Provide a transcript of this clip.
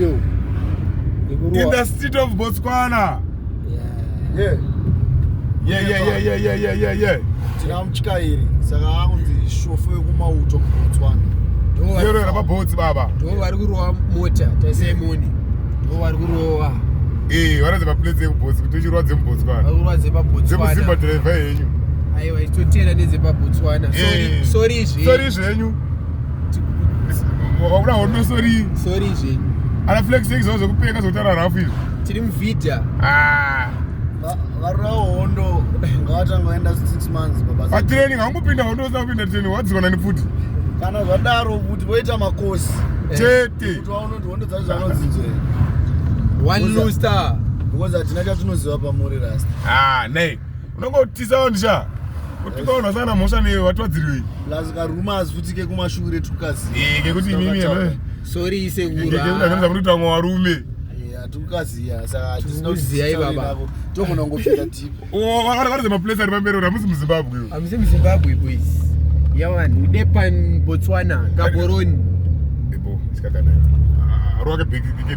Yo. In the street of Botswana. Yeah. Yeah. Tina mutyairi, saka akunzi shofo yekumauto muBotswana. Yero rababotsi baba. Ndo vari kurova mota tasemoni. Ndo vari kurova. Eh, varadze maplates ekuBotsi kuti uchirova dzemuBotswana. Vari kurova dzepaBotswana. DzekuZimba driver yenyu. Aiwa, ichitotera nedzepaBotswana. Sorry, sorry zvenyu. Sorry zvenyu. Wakuda hondo, sorry. Sorry zvenyu. Ana flex x zvekupenga zvekutaura rafu izvi. Tiri muvhidha. Ah. Varura hondo ngavatanga vaenda 6 months pabasa. Patraining haungopinda hondo usina kupinda training, wadzikwana nepfuti. Kana zvadaro kuti voita makosi. Chete. Kuti vaone kuti hondo dzacho zvanodzinzwei. One low star. Because hatina chatinoziva pamuri, rasta. Ah, nei. Unongotisa vanhu sha. Kutuka vanhu vasangana mhosva newe watwadzirwei. Plus karumors futi kekumashure tukaziva. Eh, kekuti imimi eme. Sorry sekuru. Kekuti anoza kuti vamwe varume. Hatukaziya, saka hatisina. Tikuziyai, baba. Togona kungopinda deep. Varatidza maplates ari pamberi kuti hamusi muZimbabwe. Hamusi muZimbabwe, boys. Yawan, udepan Botswana, Gaborone. Ebo, sikakadai. Arova kebheki.